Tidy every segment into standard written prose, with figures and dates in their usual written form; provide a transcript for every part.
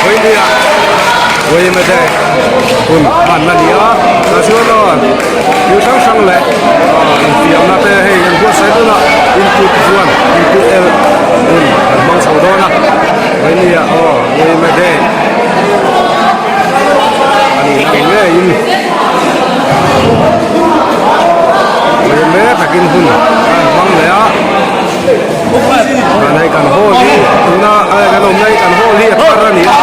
Vawinia Vawimate hun hman a ni a, tah chuan aw thil hrang hrang leh infiamna te hei an buatsaih dawn a, inkut chuan inkut el hun an hmang chho dawn a, Vawinia aw Vawimate a nih ang ngeiin Vawime takin hun an hmang leh a. Kan hei kan hall hi tuna kan awmna hi kan hall hi a thar a ni a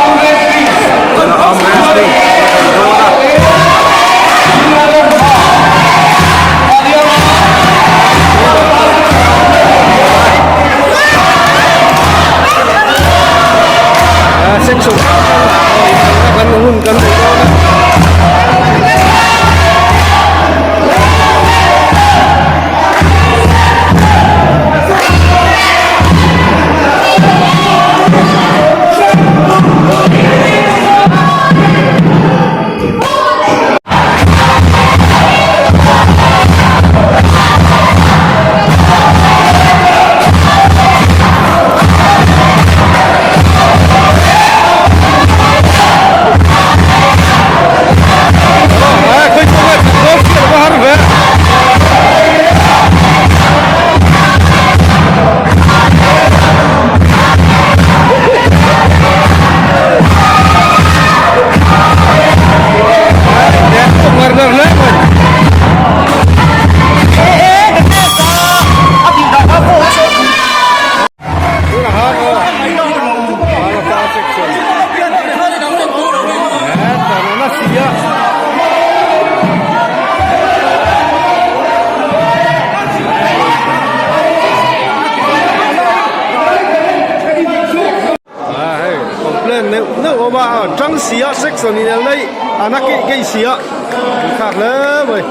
tuna arm wrestling a thei dawn a. Section hrang hrang kan hun kan nei dawn a. Complaint neuh neuh awm a tang si a section in el mai a na keih keih si a thlak hle mai.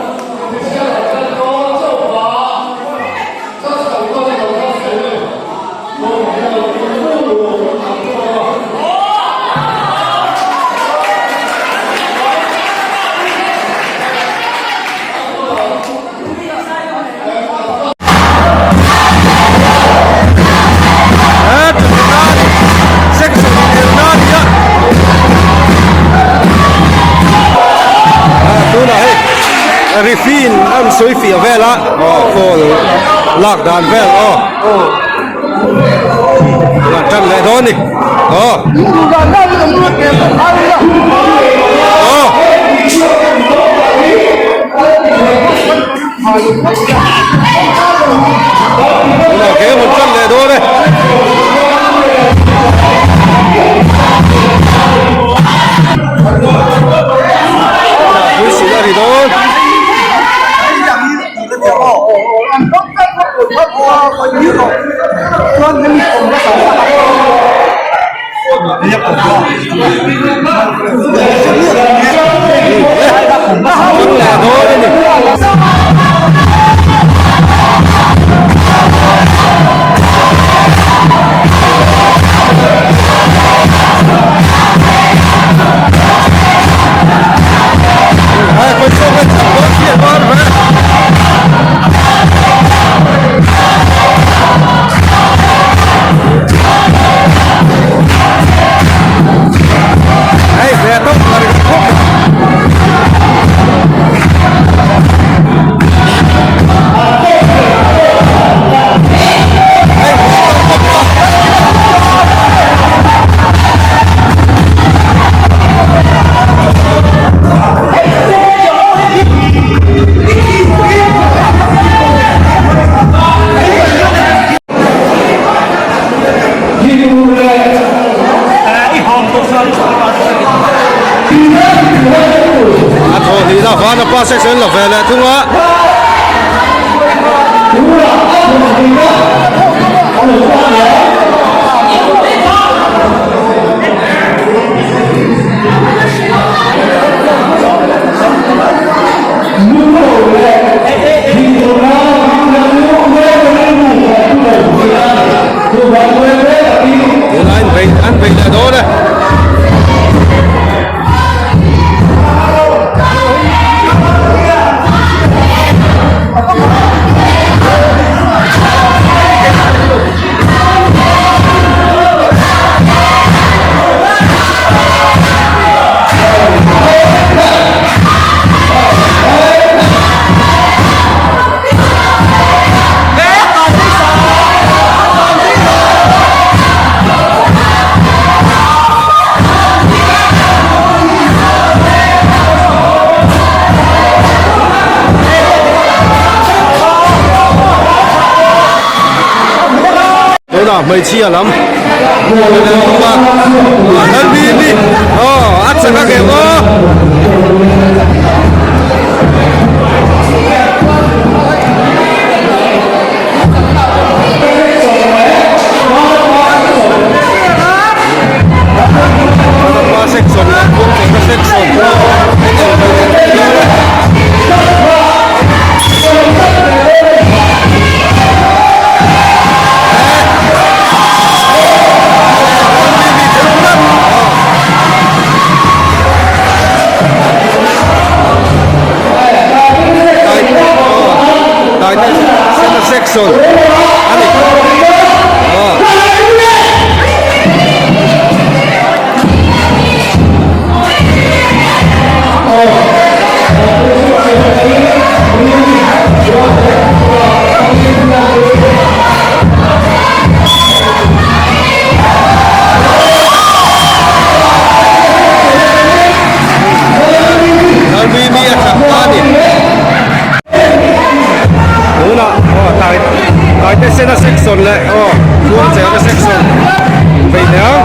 Referee in a rawn sawi fiah vel a aw foul lak dan vel aw tunah tan leh dawn a ni aw aw. Tunah game an tan leh dawn e. Whistle a ri dawn. Tan leh dawn a ni. A thawh hnihna van a pass action la ve leh thung a. Tunah an bei an bei leh dawn e. Tunah hmeichhia lam Lalmimi aw a chak a ngem aw. Section section Section a ni. Lalmimi a chak ta a ni. Tunah aw tai taite sena section leh aw khuangchena section vei hle ang.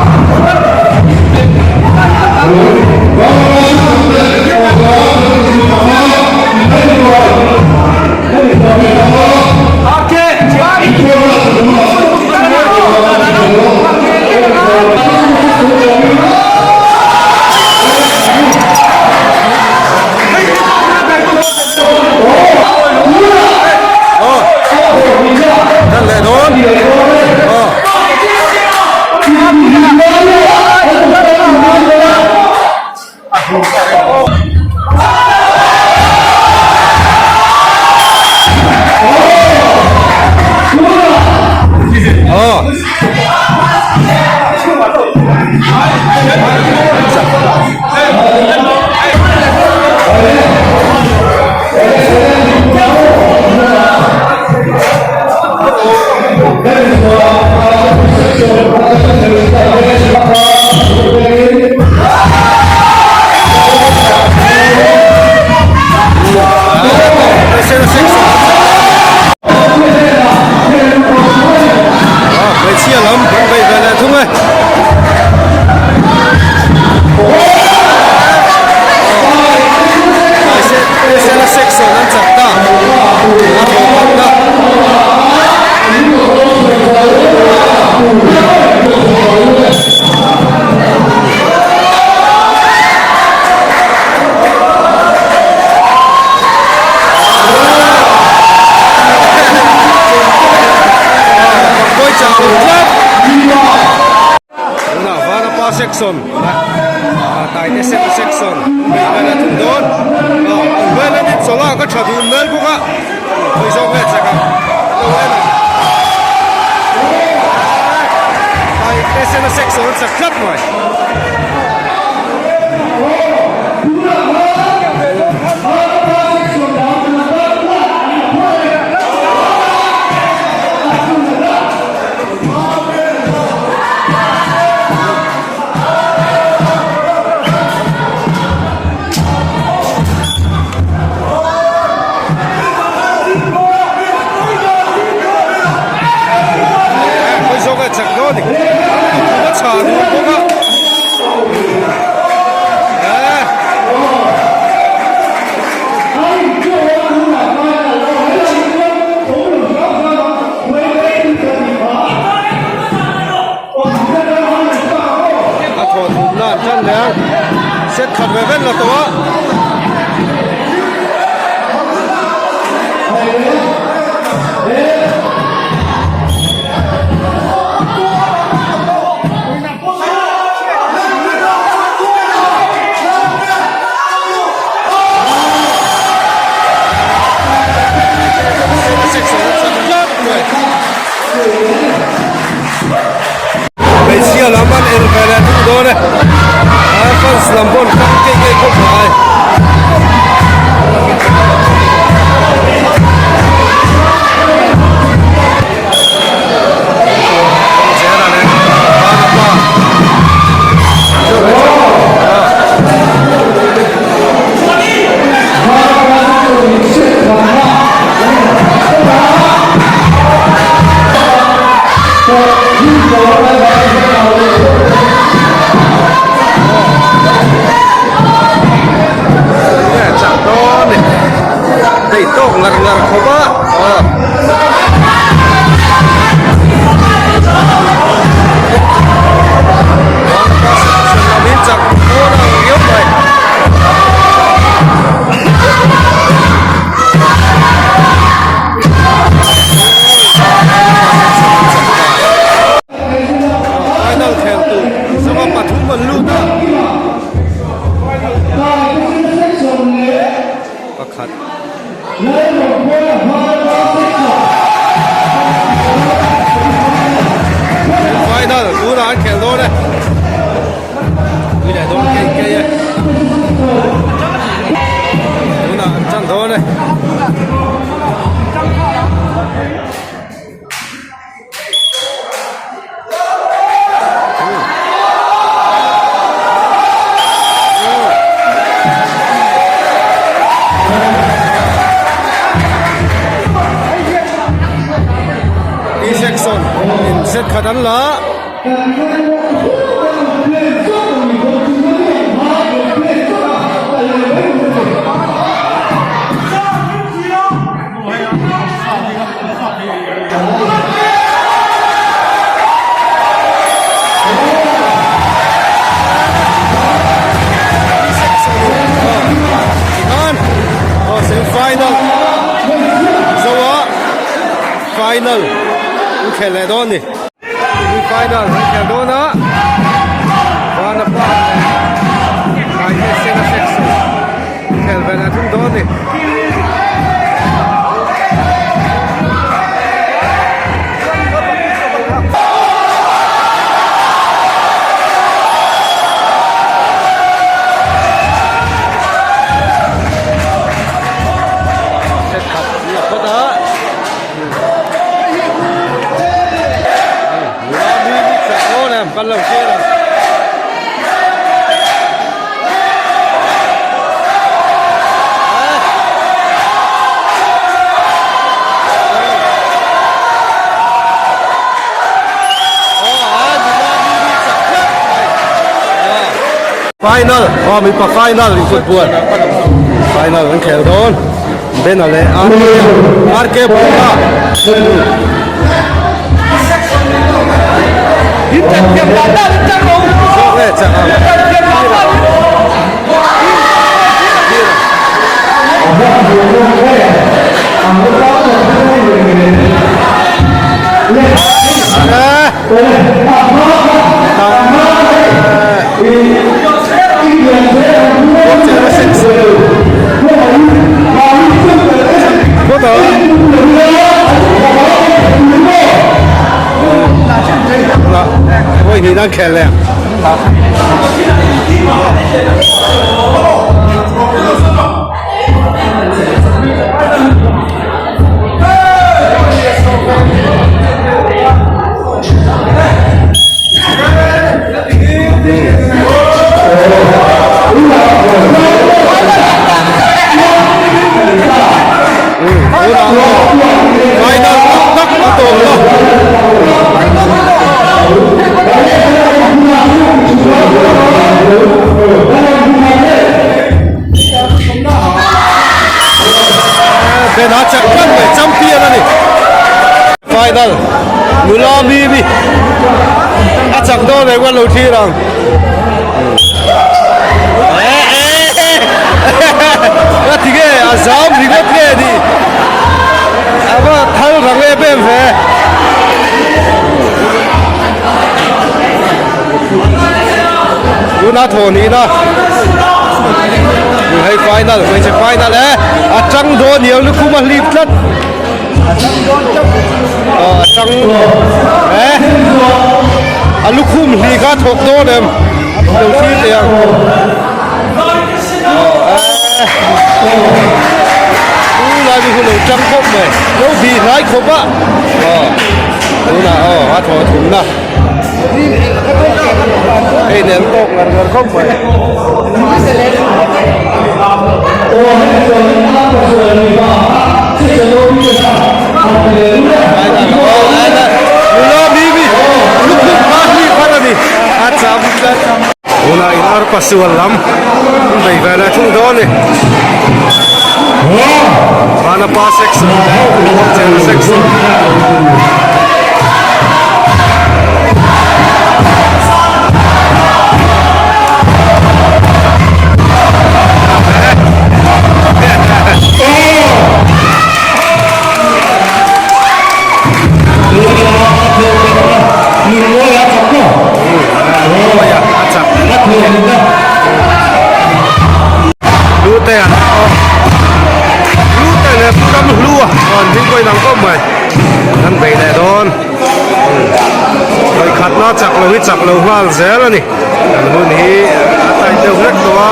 Hmeichhia lam kan vei ve leh thung e. Sela section an chak ta a thawh khat ta. Tunah Vanapa section Taite Sena section hmel a thung dawn an hmel an inchawlh a ka tha duh hmel bawk a hawi zawk nge chak ang lo en ang Taite Sena section an chak tlat mai. A thawh thum na an tan leh a set khat ve vel la tawh a. Hmeichhia lam an en ve leh thung dawn e a fans lam pawh an kal keih keih khawp mai. khat. Final tunah an khelh dawn e. Pui leh dawn keih keih e. Tunah an tan dawn e. T-section in set khat an la Final zoa final an khel leh dawn ni final an khel dawn a Vanapa Khel vel a tum dawn a ni. Set khat la phawt a. Nula mi ni chak dawn em kan lo thlir ang. Final aw mipa final in football final an khel dawn Bena leh RK Bawka Zawk leh chak ang. Vawi hnih nan khel leh. Final tak tak a tawp ta. Bena chak tlat mai champion a ni. Final nula mi mi a chak dawn reng an lo thlir ang. Ka ti nge a zam ringawt nge ni a va thal rang em em ve. Tuna thaw nihna hei final hmeichhe final e a tang dawn niang lukhum a hlip tlat a tang e a lukhum hli kha thawk dawn em lo thlir teh ang u lai mi hu lo tang khawp mai lo bih hnai khawp a tunah aw a thaw thumna. Hei nen tawk ngar ngar khawp mai. Tuna in arpa sual lam an bei ve leh thung dawn a ni. Vanapa section leh Chen section. Hei an bei leh dawn. Vawikhatna chak lo hi chak lo nghal zel a ni. Kan hun hi a tight deuh hlek tawh a.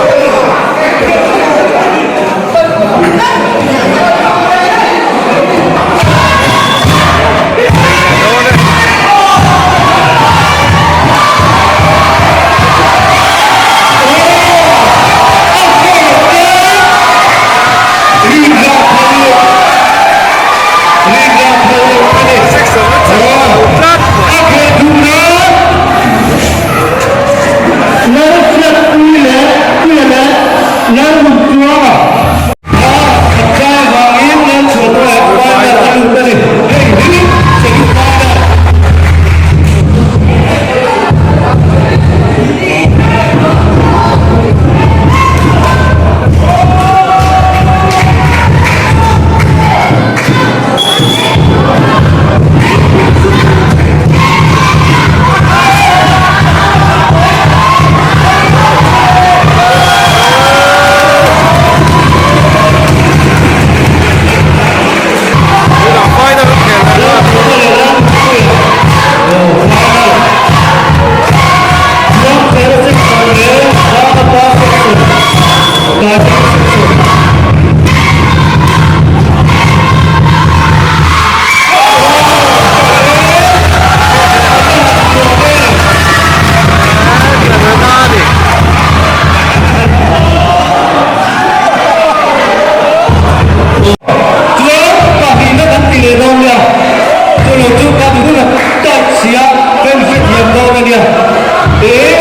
Chuan pahnihna kan ti leh dawn nia, chu lo chu kan hun a tight sia kan hrethiam dawn a nia. Ih,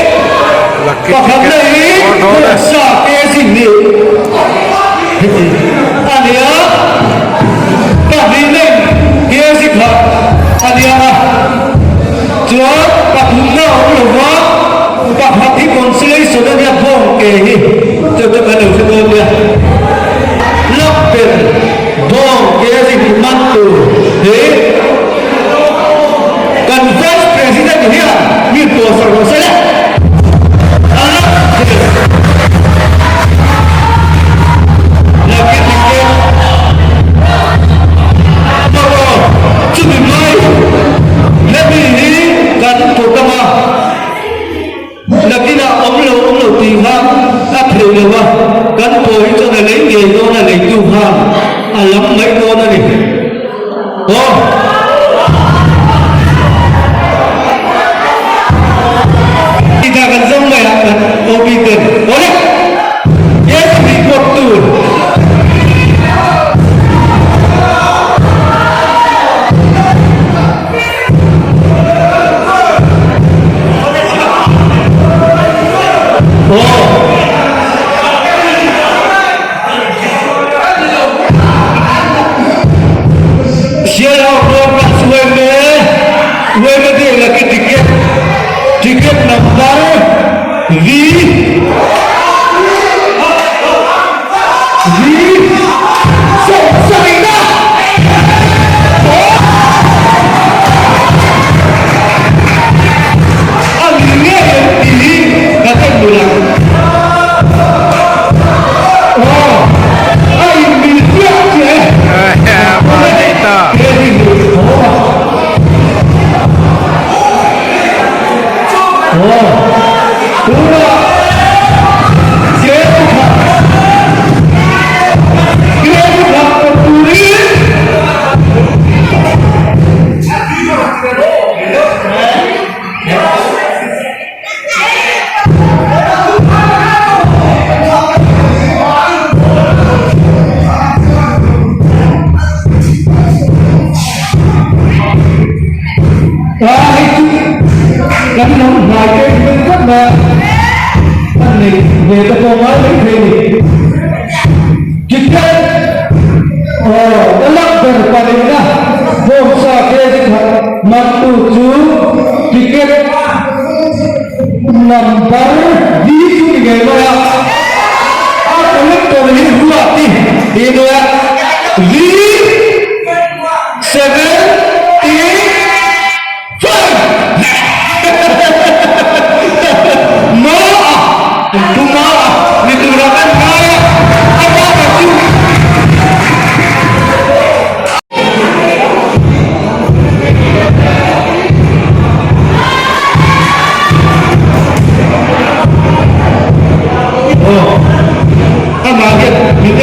pakhatna hi hmasa ke zin ni heti a nia, pahnihna in ke zi khat a nia a, chuan pathumna a awm lo va, pakhat hi consolation a nia bawng ke hi chu chu kan lo hre dawn nia. Lak ber bawng ke zi hmu man tur hi kan Vice President hian mi pawhsawr rawh se le. A lak ber lakin ticket pawh chumi mai hemi hi kan pawt ang a. Nakinah awm lo awm lo tih kha a theih lo a, kan pawi hi chuan a lei ngei dawn a, leitu khan a lam mai dawn a ni. Aw. Tih kan zawng mai a, kan OB ten. Awle! Yes, report tur. Ticket number V V 27 A ni ngei em tih hi ka en duh lo. Aw, a inmil chiah chiah e. He hi hmuh tho a. Aw, tunah Jail khat, Jail khat awm turin. Kan lam hnai te hi tlat mai a, an nei ve te pawh ngai mai thei a ni. Ticket aw ka lak ber pahnihna bawngsa kg khat mantu chu ticket number V chu ni ngei mai a, a collector hi ruat i ti nia V 75 Maw a tuma ni tura kan ngai a, a pa ber chu.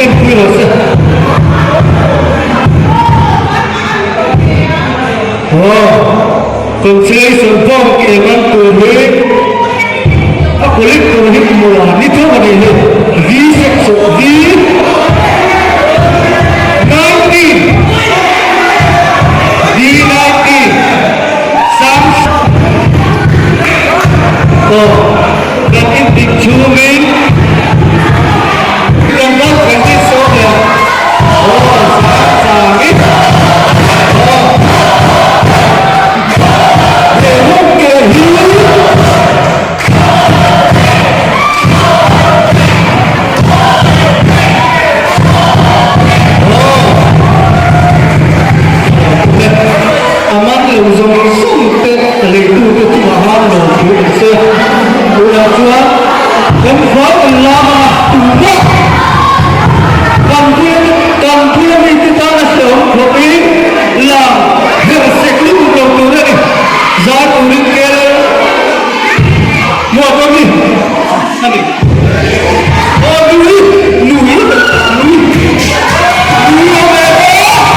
enpui rawh se. Aw, consolation form ke man tur hi a collector hi muan ni tho a nih hi. V section V 19 V 19 Sam Aw, kan indik chhungin tlangval Francis Sawmlian aw sang sangin aw he hun ke hi A man lo zawng zawng te leitute chungah han lo thu ang se. Tunah chuan kan vai kan lam anga tumah kan bula kan bula mite tan a hrehawm khawpin lang her sek lutuk lo tur a ni. Zai turin kel muah dawn ni a ni. Aw nui nui nui nui awm e aw.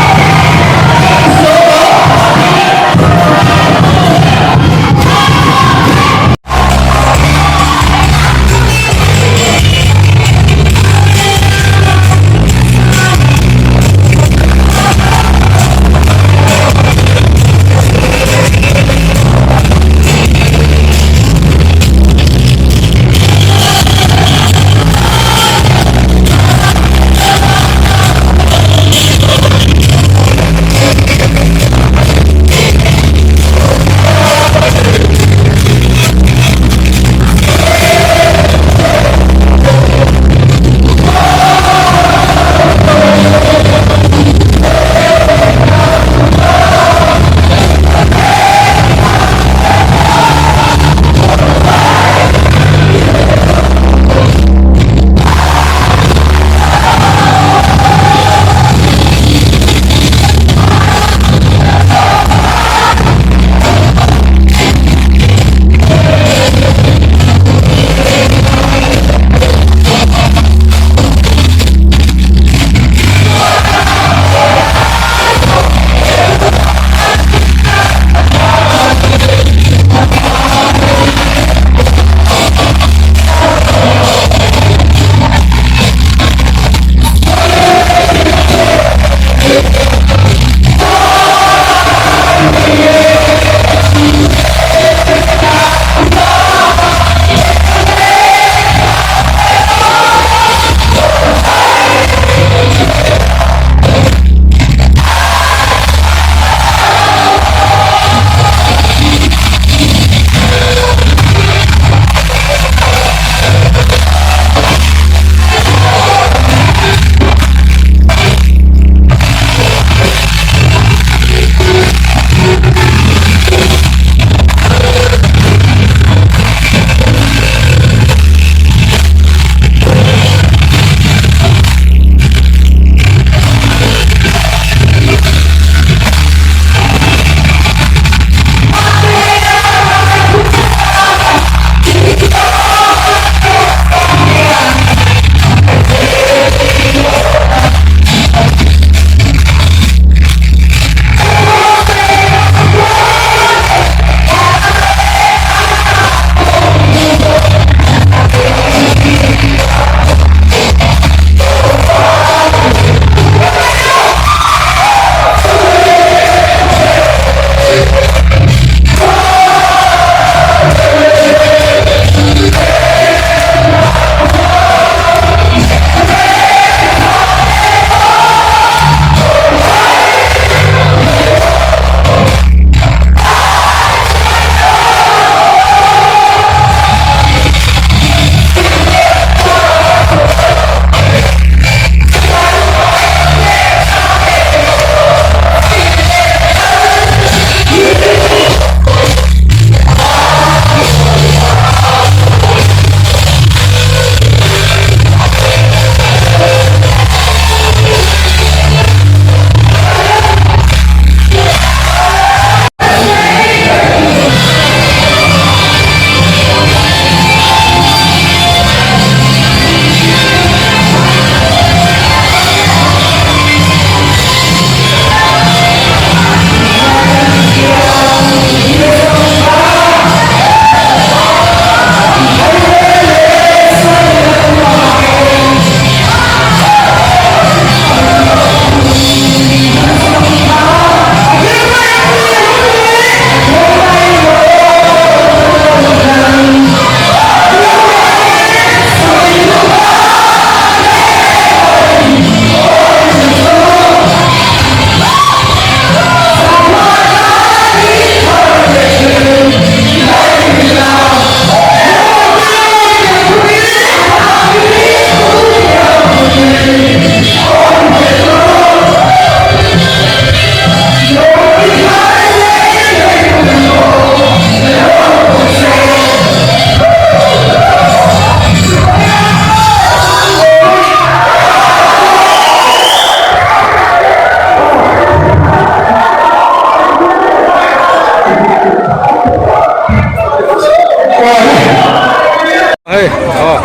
Aw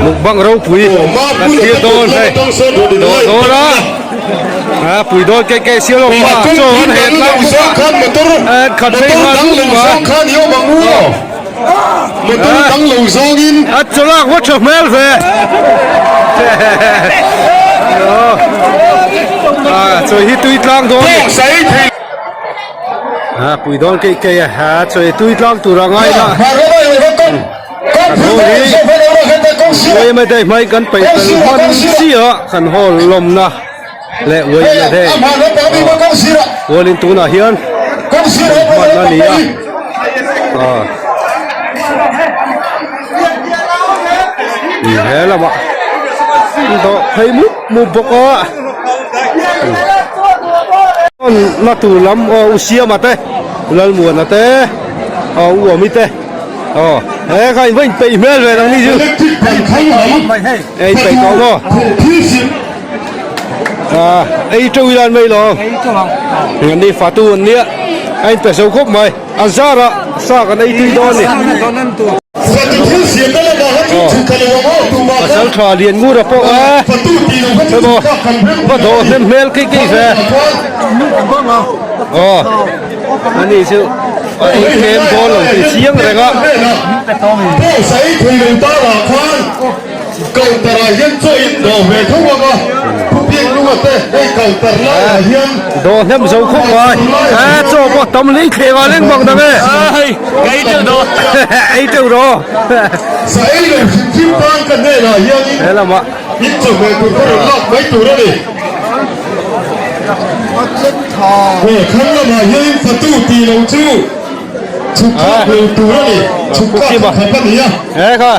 mukbang ropui kan thlir dawn hei dawh dawn a a pui dawn keih keih sial awm a chaw an heh tlang bawk a an khat phei nghal bawk a a chaw lak va tha hmel ve a chaw hi tui tlang dawn a ni. A pui dawn keih keih a, a chawi tui tlang tur a ngai la. Uai mai daih hmai kan peih fel hman chiah a, kan hawl lawmna leh uai mai daih ualin tunah hian hman a ni a. He lamah dawh phei mup mup bawk a. Na tur lam aw u Siama te Lalmuana te aw u Awmi te aw he kha in va in peih hmel ve nang ni chu ei peih tawh maw ah ei teuh ilan mai lo an ni fatu an nia a in pe zo khawp mai a zarah sa kan ei tui dawn a ni. Pasal tha lian ngur a pawh a emaw va dawh hnem hmel keih keih ve aw ani chu a ei tlem dawn lo tih chiang reng a. Dawh hnem zo khawp mai a chaw pawh tam hlei thleng a leng bang dang e ei teuh rawh he lamah he kha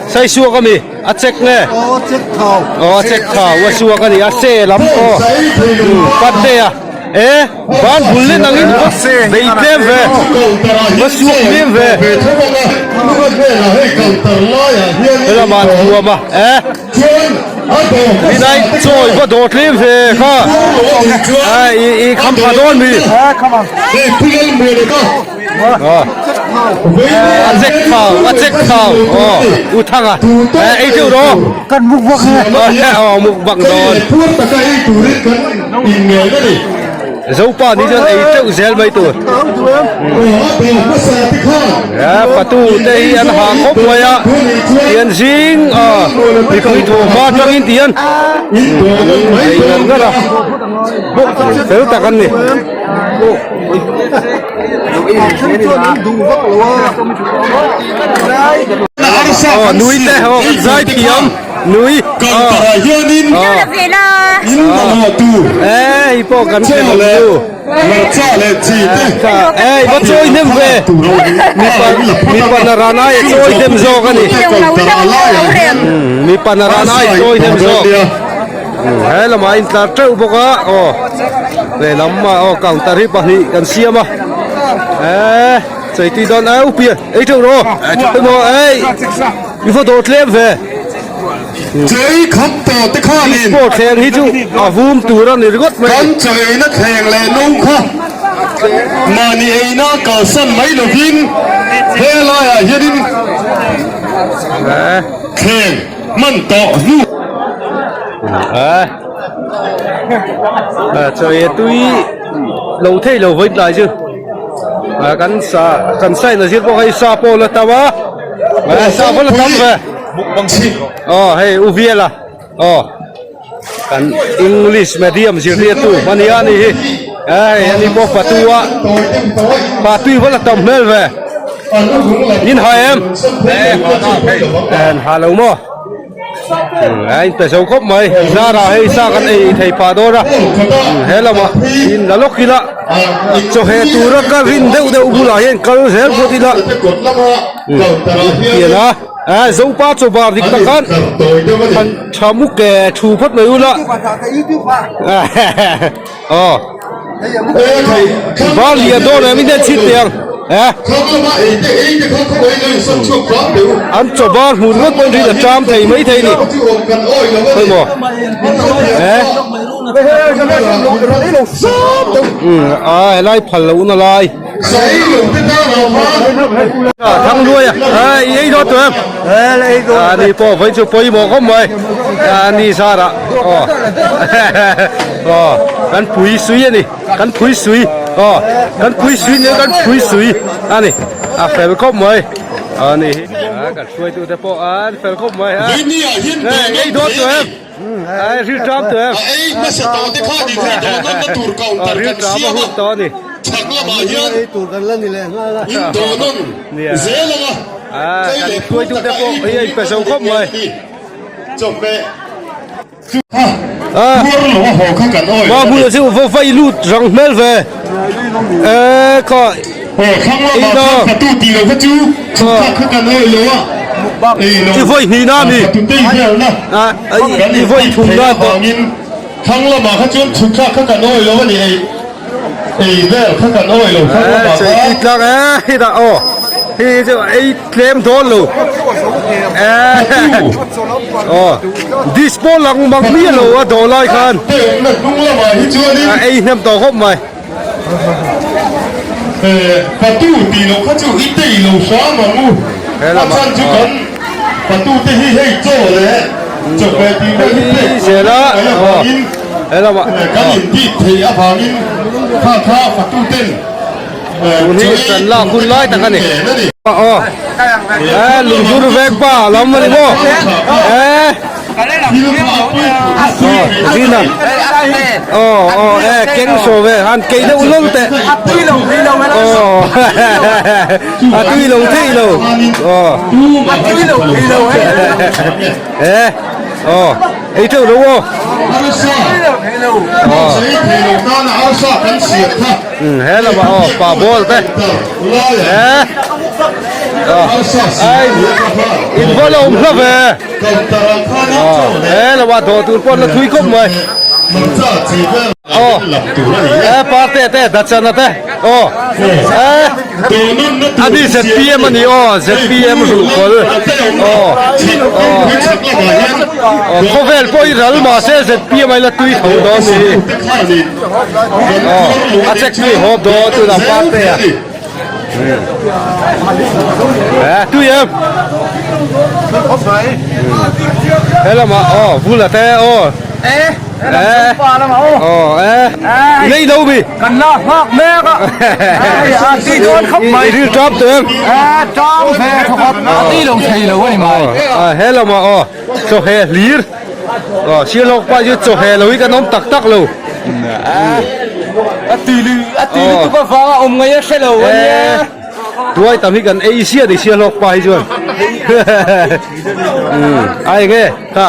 Sai suak a mi? A check nge? Aw a check thau. Aw a check thau a suak a ni a se lam aw pat te a e ban bul len angin bei tlem ve va suak tlem ve helamah thuam a e rinai chawi va dawh tlem ve kha i i kham pha dawn mi. A check thau a check thau aw u thanga ei teuh rawh kan muk bak nge aw muk bak dawn zopa ni chuan ei teuh zel mai tur patu te hi an ha khawp mai a tian zing a mipui thu hma tangin tian ei ngar ngar a fel tak an ni. Aw nui te aw kan zai thiam nui e hei pawh kan hre lo chu ei va chawi hnem ve mipa mipa naran ai a chawi hnem zawk a ni mipa naran ai a chawi hnem zawk. He lamah a intlar teuh bawk a aw lehlam ah aw counter hi pahnih kan siam a eee chei tui dawn au pian ei teuh rawh emaw ei i va dawh tlem ve Chei kham tawh te khanin pawh thleng hi chu a vum tur a ni ringawt mai kan chaweina thleng leh no kha mahni eina kalsan mai lovin helaiah hianin thleng Hman tawh hnu. A chawi tui lo thei lo vawi tlai chu a kan sa kan sign a zir pawh hei sa pawh la tam a sa pawh la tam ve aw hei u viala aw kan english medium zirtirtu hmania a nih hi hei ani pawh patu a patui pawh la tam hmel ve. In ha em? En ha lo maw? A in pe zo khawp mai. Zarah hei sa kan ei thei pah dawn a. He lamah in la lawk ila chawheh tura ka rin deuh deuh bulah hian kal zel phawt ila. Pian a a Zopa chaw bar dik tak khan han tha mu ke thu phawt mai ula. Aw Val lian dawn em in en chhit teh ang eh An chaw bar hmuh ringawt pawhin rin a ṭam thei mai thei a ni khawimaw eh A helai phal lohna lai. Thangluaia i ei dawn tawh em? Ani pawh vawi chu pawimawh khawp mai ani zarah aw aw kan pui sui a ni kan pui sui aw kan pui sui nia kan pui sui a ni a fel khawp mai ani hi kan hruaitute pawh an fel khawp mai a ei dawn tawh em? Ai ril ṭam tawh em? A ei hmasa tawh te kha nih theih dawn nawmna tur counter Ril kan ṭam a siam a, hun tawh a ni. chhak lamah hian in daw nawn zel ang a, tlei Kan leh phur hruaitute taka pawh ei hei a inpe zo khawp mai. Chawhmeh chu kha puar lo a haw kha kan awih Mah hmunah chu va vai lut rang hmel ve. E kha Aw thlang lamah khan fatu tih loh kha chu chhukthak kha kan awih lo a, ei lo I vawi hnihna a mi? Fatu tei velna kan I vawi intih thumna theih tawh. avangin thlang lamah kha chuan chhukthak kha kan awih lo a ni, ei ei vel kha kan awih lo thlang lamah Chei khan. tui tlang e hetah aw hei chu ei tlem dawn lo e aw dispo lang mang miah lo a dawh lai khan Te awmna hnung lamah hi chuanin a ei hnem tawh khawp mai. Patu tih loh kha chu i tei lo hram ang u. A chhan chu kan patu te hi hei chaw leh chawhmeh tih vel hi pek tur mai avangin kan inbik theih avangin kha kha patu ten chaw ei tur te kha min nen a ni. Lungdur vek pa lam a ni maw? Zina aw aw e keng saw ve han kei deuh lawng teh aw a tui lo thei lo aw e aw ei teuh lo aw he lamah aw pa ball te e ai in va lo awm hla ve. He lo ah dawh tur pawh an la thui khawp mai. Aw he parte te dachana te aw he ani zpm ani aw zpm ruhkawl aw aw aw khawvel pawh hi ral mahse zpm a ila tui tho dawn ni hi aw a check tui hawp dawn tunah parte a. Tui em he lamah aw vula te aw aw e lei lo mi kan la nghak mek a a ti dawn khawp mai i ril tap tawh em tang ve thawkhat a ti lo thei lo a ni mai he lamah aw chawheh hlir Aw Sialhawk pa chu chawheh lo hi kan awm tak tak lo. A tui a tui lutuk avanga awm ngai a hre lo a nia. Tuai tam hi kan ei sia ni Sialhawk pa hi chuan. A eng e kha.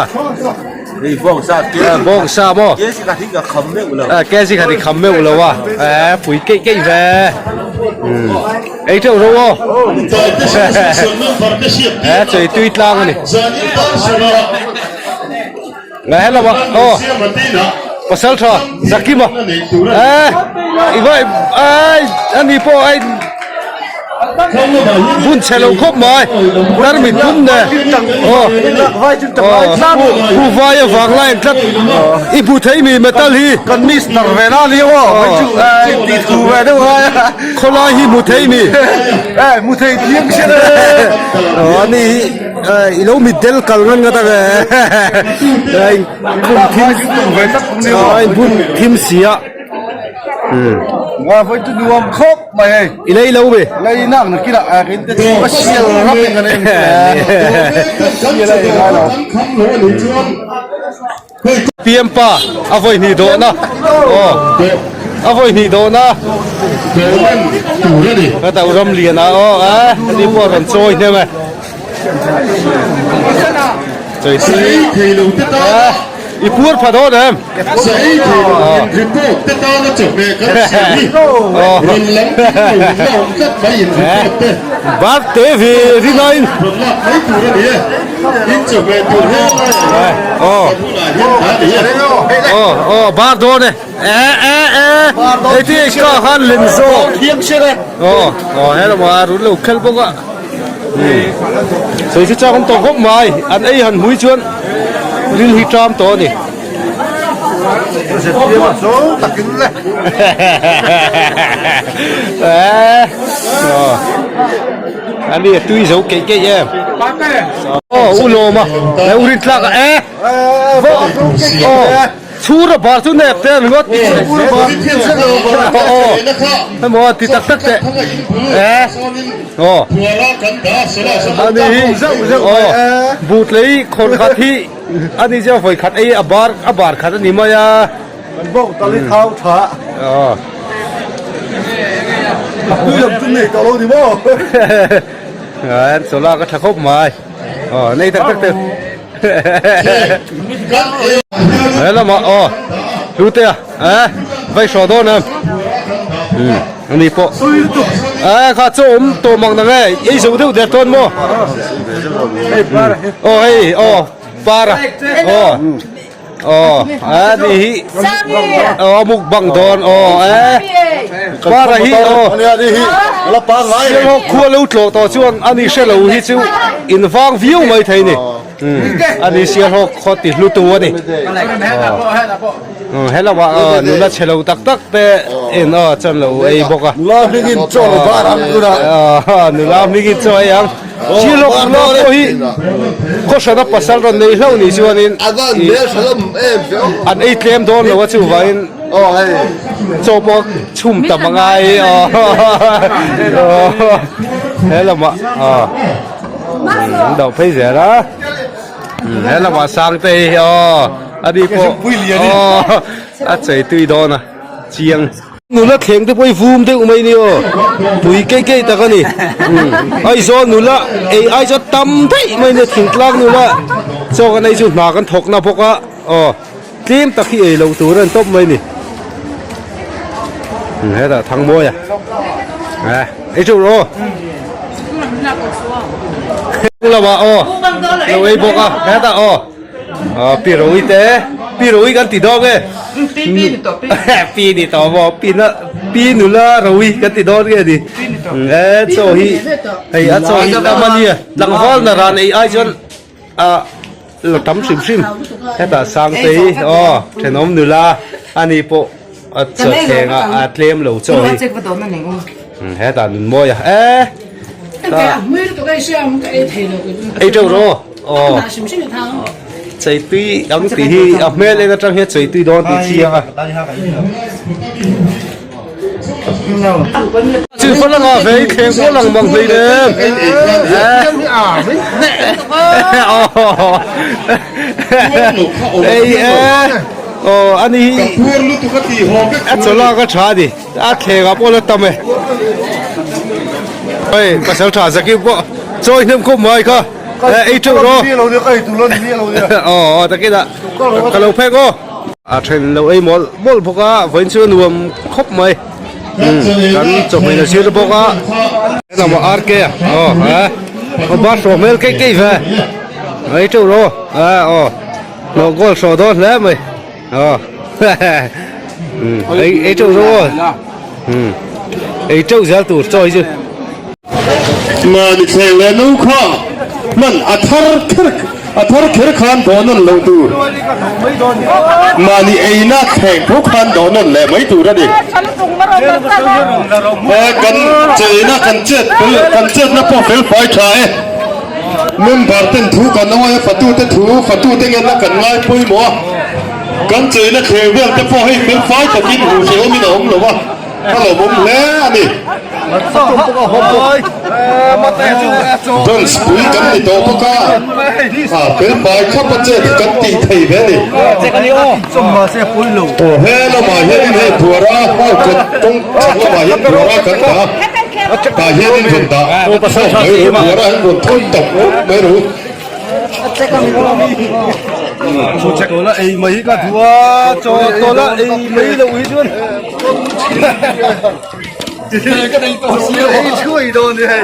Hei bawngsa ke. Bawngsa maw? Kesi khat hi ka kham meuh lo. Kesi khat i kham meuh lo a. Pui keih keih ve. Ei teuh ro aw. He chei tui tlang a ni. Ngai he lama aw. Pasal tha Zakima. Eh i vai ai ani pawh ai bun chhe lo khawp mai. Dar mit bun ne. Aw. Pu vai avang lai an tlat. I hmu thei mi metal hi. Kan mister ve na ni aw. Ti thu ve deuh ngai a. Khawlai hi hmu thei mi. Eh hmu thei thiam sia le. Aw ani hi i lo mit del kal ngan nga tak e. Bun thim ai bun thim sia. Nga voi tu nuam khawp mai hei. I lei lo mi. Lei nak na kila a rin te chu ka sial rap in kan em. Sial a ngai lo. PM pa a vawi hnih dawhna aw a vawi hnih dawhna ka tau ram lian ah aw a ani pawh a rawn chawi hnem e chawi a i puar pha dawn em bar te ve rinai Aw bar dawn e e e e hei ti ka khan lem zawk aw aw he lamah run lo khel bawk a sawi chu chak awm tawh khawp mai an ei han hmui chuan ril hi ṭam tawh a ni. ZPM a zo takin le. Ani a tui zo keih keih em. Aw u lawm a e u rin tlak a e. Aw chhur a bar chu nep te an ngawt. Aw hemaw ti tak tak teh e. Aw ani hi aw but lei khawrh khat hi ani chuan vawi khat ei a bar a bar khat a ni mai a. Kan bawk tal hi thau tha. Aw. A tui lam chu nei tawh lo ni maw? An chaw lak a tha khawp mai. Aw nei tak tak te. He lamah aw hlute a eh vai hraw dawn em. Um ani pawh. Eh kha chaw awm tawh mak nang e ei zo deuh der tawn maw? Aw hei aw para aw. Aw a ni hi aw mukbang dawn aw e para hi aw sialhawk khua lo tlawh tawh chuan ani hre lo hi chu in vang viau mai thei ni ani sialhawk khaw ti hlu tu ani aw he lamah nula chhe lo tak tak te in aw chuan lo ei bawk a nula hmingin chaw bar ang tunah nula hmingin chaw ei ang. Thil awk lawk pawh hi khawhrana pasal rawn nei hlauh nih chuanin an ei tlem dawn lo a chuvangin chaw pawh chhum tam a ngai he lamah an do phei zel a he lamah Sangte hi aw ani pawh a chei tui dawn a chiang. Nula thleng te pawh hi vum deuh mai ni aw, pui keih keih tak a ni. Aizawl nula ei ai chuan tam daih mai nia thingtlang nula chaw kan ei chu hna kan thawk na bawk a aw tlem tak hi ei loh tur a ni tawp mai ni. Hetah Thangmawi a eh ei teuh rawh aw. Lamah aw lo ei bawk a hetah aw. Aw pi Rowi te pi Rowi kan ti dawn nge pi pi ni tawh pi pi ni tawh maw pi na pi nula Rowi kan ti dawn nge ni e chaw hi hei a chaw hi tam a nia tlangval na ran ei ai chuan a la tam hrim hrim hetah Sangtei aw thenawm nula ani pawh a chaw thleng a a tlem lo chaw hi hetah Nunmawia e ei teuh rawh aw. Cheitui ang tih hi a hmel en atang hian cheitui dawn tih chiang a. Chu fa langa ve i thleng kual ang mang hlei nem. Ei e aw ani hi a chaw lak a tha a ni a thleng ah pawh la tam e. Hei pasal tha Zakip pawh chawi hnem khawp mai kha. Ei teuh rawh. Aw takin ah ka lo phek aw. A then lo ei mawlh mawlh bawk a vawiin chu a nuam khawp mai. Kan chawhmeh a zir bawk a. Lamah RK a aw he aw bar hrawh hmel keih keih ve. Ei teuh rawh aw hlawh goal hrawh dawn hle mai. Aw ei ei teuh rawh aw. Ei teuh zel tur chaw hi chu. Mahni thleng leh no kha hman a thar kher a thar kher khan dawh nawn loh tur. Mahni eina thleng tho khan dawh nawn leh mai tur a ni. Kan cheina kan chet fel kan chetna pawh fel fai tha e. Member ten thu kan awai a fatute thu fatute ngenna kan ngai pawimawh a. Kan cheina thleng vel te pawh hei fel fai takin hmuh hrehawmin a awm lo a. A lawmawm hle a ni. Dance pui kan ni tawh bawk a, a felfai thlap a chet kan tih thei ve a ni. Aw he lamah hianin hei buara hall kawt kawng chhak lamah hian buara kan dah a, tah hianin rawn dah khawm mai ru, buara hian rawn thawn tawp tawp mai ru. Tawla ei mai ka duh a, chaw tawla ei mai loh hi chuan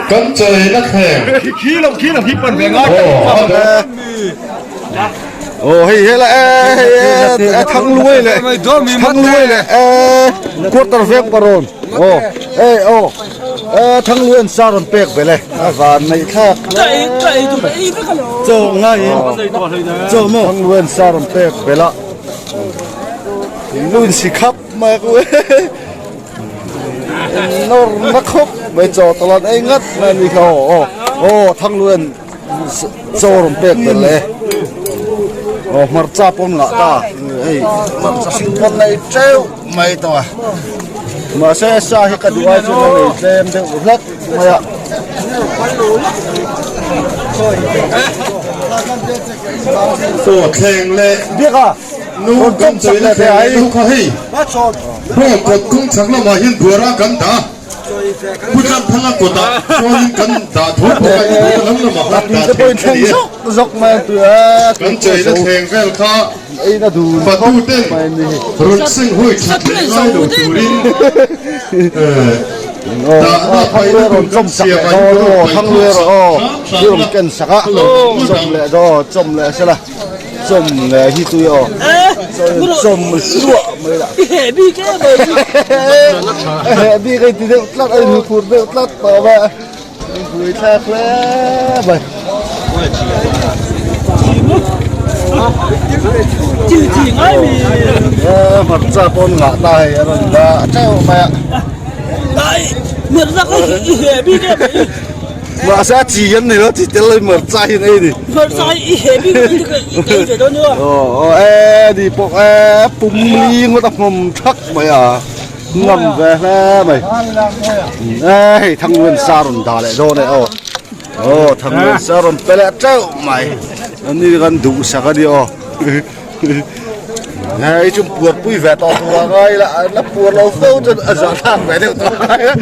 Kan chawi na thleng. Aw hei hela e e thang luai leh thang luai leh e quarter vek parawn aw e aw. E Thanglu en sa rawn pek belh e, a van neih thlak Chaw ngai in, chaw maw? Thanglu en sa rawn pek belh a. Lu in si khap mai ku nawr na khawp mai chaw tawlh an ei ngat mai a ni kha aw aw aw thangluan chaw rawn pek belh e aw hmarcha pawh an ngah ta hei hmarcha hring pawn nei teuh mai tawh a mahse sa hi ka duh ai chuan a nei tlem deuh hlek mai a. Chaw thleng leh Biaka nu kan chawina thleng leh nu kha hei hall kawt kawng chhak lamah hian buara kan dah a Pu Tlanthanga kawtah chuanin kan dah tho bawk a i lam lamah khan dah theih a ni e. Kan chawina thleng vel kha Fatuten rawn seng hawi that leh ngai lo turin dahna paihna tur kan siam a hi kan rawn paih khawm sak hram hram la chawm leh daw chawm leh sela chawm leh hi tui aw chawm hluah mai la heh bik a inti deuh tlat a inhmuphur deuh tlat tawh mai a inpui thlak hle mai. Hmarcha pawn ngah ta hei a rawn dah teuh mai a. Mahse a chi an ni lo chi tel lo hmarcha hi an ei a ni. Aw e ni pawh e pum li ngawt a hmawm thak mai a ngam ve hle mai. E hei Thangluan sa rawn dah leh dawn e aw. Aw Thangluan sa rawn pe leh teuh mai. Ani kan duhsak a ni aw. Hei chu puar pui ve tawh tur a ngai la la puar lo fo chuan a zah thlak ve deuh tawh a ngai a.